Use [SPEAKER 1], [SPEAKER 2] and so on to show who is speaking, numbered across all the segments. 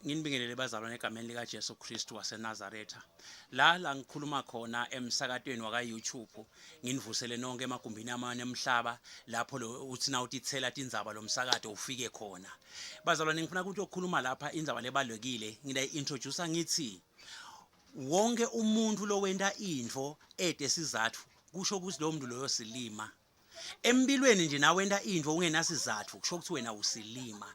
[SPEAKER 1] Nginibingelele bazalwane egameni likaJesu Kristu waseNazaretha. La la ngikhuluma khona emsakatweni waka YouTube nginivusele nonke emagumbini amane emhlaba lapho lo uthi na utithela tindzaba lomsakato ufike khona. Bazalwane ngifuna ukuthi ukukhuluma lapha indzaba lebalekile ngila introduce ngithi wonke umuntu lowenta intfo ete sizatfu kusho ukuthi lowo muntu loyo silima. Empilweni nje nawenta intfo ungenasizatfu kusho ukuthi wena usilima.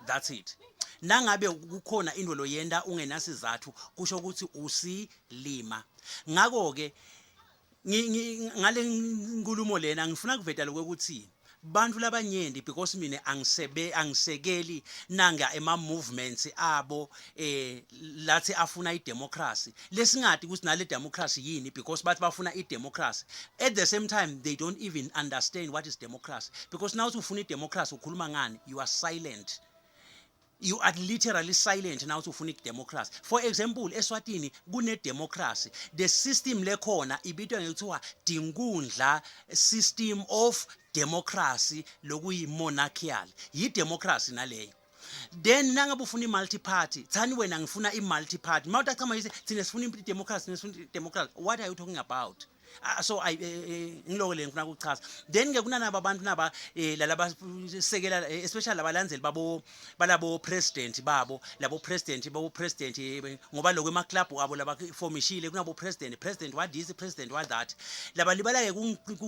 [SPEAKER 1] That's it. Nangabe kukhona intfo loyenta ungenasizatfu kusho ukuthi usilima. Ngako ke ngale nkulumo lena ngifuna kuveta lokuthi bantfu labanyenti because mina angisebe angisekeli nanga ema movements abo eh lathi afuna idemocracy lesingati ukuthi nale democracy yini because bathi bafuna idemocracy at the same time they don't even understand what is democracy because now ufuna idemocracy ukhuluma ngani? You are silent. You are literally silent now ufuna idemocracy. For example, eSwatini kune democracy. The system lekhona ibitwa ngekuthiwa dinkundla system of democracy, lokuyi monarchical, yi democracy naleyo. Then nangabe ufuna i-multi party, thani wena ngifuna i-multi party. Mawutachama yithi thina sifuna i-democracy, thina sifuna i-democracy, what are you talking about? So I ngiloko le ngifuna ukuchaza. Then ke kunanaba abantu naba lalaba sekela, especially labalandzeli babo balabo president babo, labo president babo president, ngoba lokho ema club abo labafomishile kunabo president, president wa this, president wa that. Labalibala ke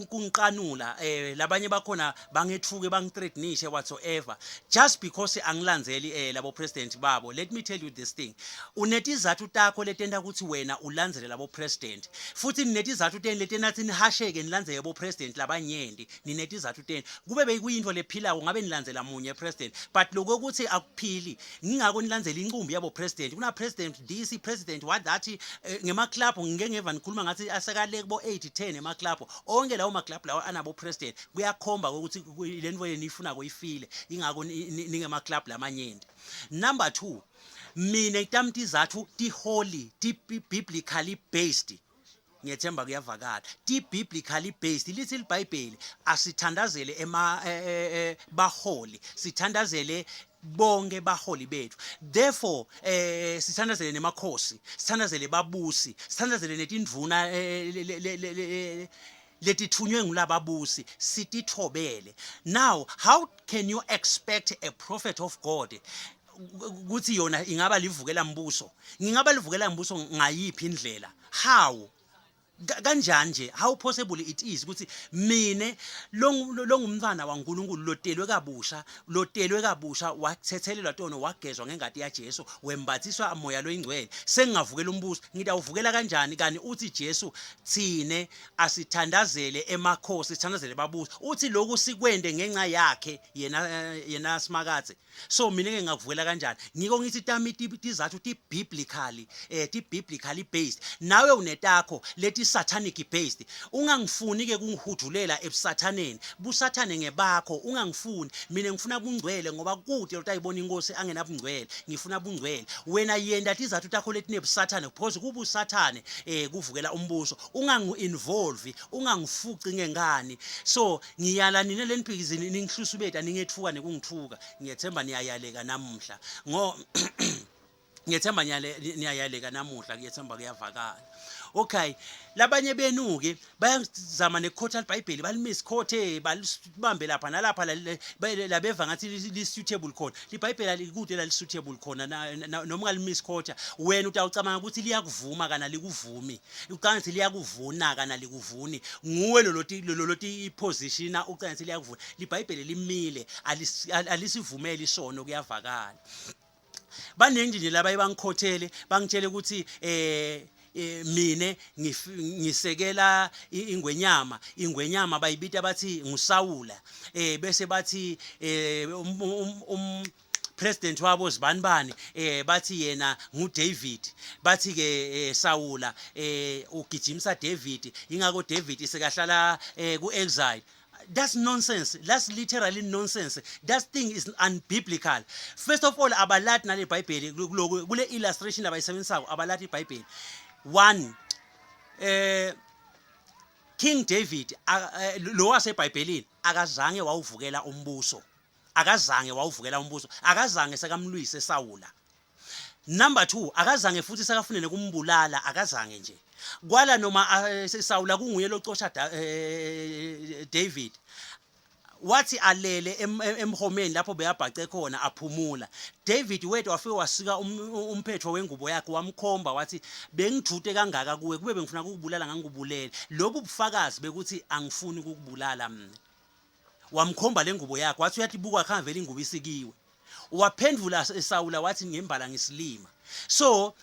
[SPEAKER 1] kungiqanula, labanye bakhona bangethuke, bangithreatenishe whatsoever just because angilandzeli labo president babo. Let me tell you this thing: unetizathu takho letenta ukuthi wena ulandzele labo president, futhi ninetizathu teni letenta thi nihasheke nilandzele bo president labanyenti. Ninetizathu teni. Kube bekuyintfo lephilako ngabe nilandzela munye president, but lokho ukuthi akuphili, ngingako nilandzela incumbi yabo president. Kuna president this, president what that, ngema club ngike ngeva nikhuluma ngathi asekale kubo 8 10 ema club. Onke lawo ma club lawo anabo president. Kuyakhomba ukuthi le nto yeni ifunako ifile, ingako ningema club lamanyenti. Number 2, mina tami tizathu ti-holy, ti-biblically based. Ngiyethemba kuyavakala. Ti-biblically based. Lithi libhayibheli asithandazele ema baholi, sithandazele bonke baholi bethu. Therefore sithandazele nemakhosi, sithandazele babusi, sithandazele netindvuna letithunywe ngulababusi, sitithobele. Now how can you expect a prophet of God ukuthi yona ingaba livukela mbuso? Ngingaba livukela mbuso ngayiphi indlela? How? Kanjani nje? How possible it is ukuthi mine longumntwana waNkulunkulu, lotelwe kabusha, lotelwe kabusha, wathethelelwa tono, wagezwa ngengati yaJesu, wembathiswa moya loyingcwele, sengingavukela umbuso? Ngitawuvukela kanjani kani uthi Jesu thine asithandazele emakhosi, sithandazele babusi, uthi lokhu sikwende ngenxa yakhe yena Simakadze? So mina ngeke ngakuvukela kanjani? Ngiko ngithi tami tizathu ti biblically ti biblically based. Nawe unetakho leti satanic based. Ungangifuni ke kungihudulela ebusathaneni. Busathane ngebakho, ungangifuni mina. Ngifuna bungcwele ngoba kude utayibona inkosi angenabungcwele. Ngifuna bungcwele. Wena yenda tizathu takho letinebusathane because kubusathane kuvukela umbuso. Ungangi involve, ungangifuci ngengani. So ngiyala nina leniphikizini ningihlusubeta, ningethuka nekungithuka. Ngiyethemba niyayaleka namuhla ngo ngiyethemba niyayaleka namuhla. Ngiyethemba kuyavakala. Okay, labanye benu ke bayazama nekukhotha iBhayibheli, balimisquote, balibambe lapha nalapha labeva ngathi li suitable khona. LiBhayibheli alikude la li suitable khona. Noma ungalimisquote wena, utawucabanga ukuthi liyakuvuma kana likuvumi. Ucabanga ukuthi liyakuvuna kana likuvuni. Nguwe loloti loloti ipositiona, ucabanga ukuthi liyakuvuna. LiBhayibheli limile, alisivumeli isono. Kuyavakala. Baningi nje labaye bangikhothele, bangitshele ukuthi mine ngisekela ingwenyama. Ingwenyama bayibita bathi nguSawula, bese bathi president wabo zibani bani, bathi yena nguDavid. Bathi ke Sawula ugijimisa David, ingakho David sekahlala ku exile. That's nonsense. That's literally nonsense. That thing is unbiblical. First of all, abalati nale bible kuloku kule illustration abayisebenzisako. Abalati iBhayibheli. One, King David lo waseBhayibhelini akazange wawuvukela umbuso. Akazange wawuvukela umbuso, akazange sekamlwise Sawula. Number 2 akazange futhi sekafune nekumbulala, akazange nje. Kwala noma Sawula kunguye locosha David. Wathi alele emhomeni lapho beyabhace khona aphumula. David wethu wafike wasika umphetho wengubo yakhe wamkhomba wathi bengithute kangaka kuwe kube bengifuna ukukubulala ngangikubulele. Lobu bufakazi bekuthi angifuni ukukubulala mina. Wamkhomba lengubo yakhe wathi uyatibuka khange vele ingubo isikiwe. Waphendvula Sawula wathi ngembala ngisilima. So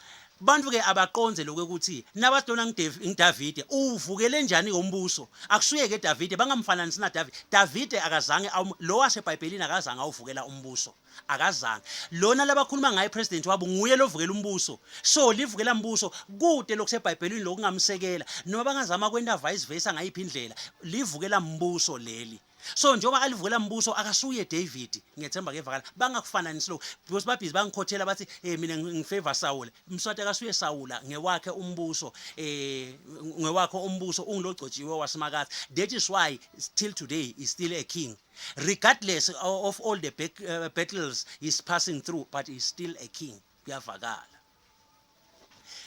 [SPEAKER 1] bantu ke abaqonze lokho ukuthi nabathi lona ngiDavide uvukele njani ngombuso akusuye ke Davide bangamfananisi na Davide. Davide akazange lo waseBhayibhelini akazange awuvukela umbuso, akazange. Lona labakhuluma ngaye president wabo nguye lovukela umbuso. So livukela mbuso kude lokuseBhayibhelini lokungamsekela noma bangazama kwenta vice versa ngayiphi indlela, livukela mbuso leli. So njengoba alivukela mbuso akasuye David. Ngiyethemba kevakala bangakufananisi lokho because babhizi bangikhothela bathi mina ngifavor Sawula. Mswati akasuye Sawula, ngewakhe umbuso, ngewakhe umbuso ungilogcotshiwe waSimakadze. That is why till today is still a king regardless of all the battles he's passing through, but he's still a king. Kuyavakala.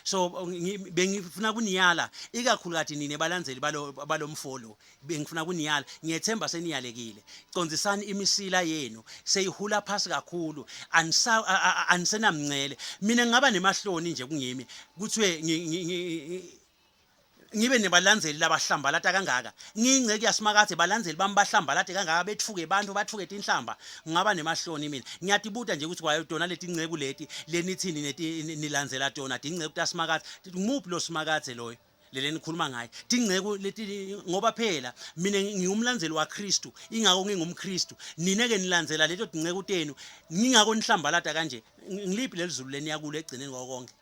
[SPEAKER 1] So bengifuna kuniyala ikakhulukati nine balandzeli balomfolo, bengifuna kuniyala, ngiyethemba seniyalekile. Condzisani imisila yenu seyihula phasi kakhulu, anisenamncele. Mina ngingaba nemahloni nje kungimi kuthiwe ngibe nebalandzeli labahlambalata kangaka, ngiyingceke yaSimakadze, balandzeli bami bahlambalate kangaka, betfuke bantfu, batfuke tinhlamba, ngingaba nemahloni mina. Ngiyatibuta nje ukuthi kwayo tona letinceku leti lenithini nilandzela tona tinceku taSimakadze, ngumuphi lo Simakadze loyo lele nikhuluma ngaye? Tinceku leti, ngoba phela mina ngingumlandzeli waKristu, ingako ngingumKristu. Nine-ke nilandzela leto tinceku tenu, ngingako nihlambalata kanje. Ngiliphi leli zulu leniya kulo ekugcineni kwako konke?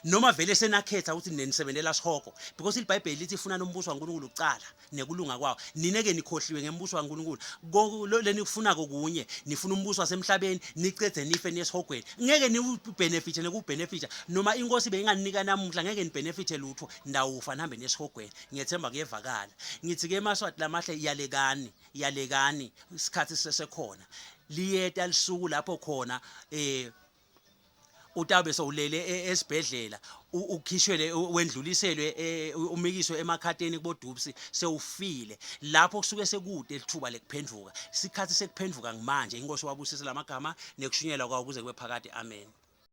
[SPEAKER 1] Noma vele senakhetha ukuthi nenisebentela sihogo, because iBhayibheli lithi ifuna umbuso waNkulunkulu kucala nekulunga kwawo. Nine ke nikhohliwe ngembuso waNkulunkulu, lenikufunako kunye, nifuna umbuso wasemhlabeni, nicedze nife niye esihogweni. Ngeke niwubenefithe nekubenefitha, noma inkosi beyinganinika namuhla ngeke nibenefithe lutho, ndawufa nihambe niye esihogweni. Ngiyethemba kuyevakala. Ngithi ke emaSwati lamahle, yalekani, yalekani, isikhathi sisesekhona. Liyeta lisuku lapho khona utabe sowulele esibhedlela, ukhishwele, wendluliselwe, umikiswe emakhateni kubodupsi, sewufile. Lapho kusuke sekude lithuba lekuphendvuka. Isikhathi sekuphendvuka ngimanje. Inkosi wabusisa lamagama nekushunyelwa kwawo kuze kube phakade. Amen.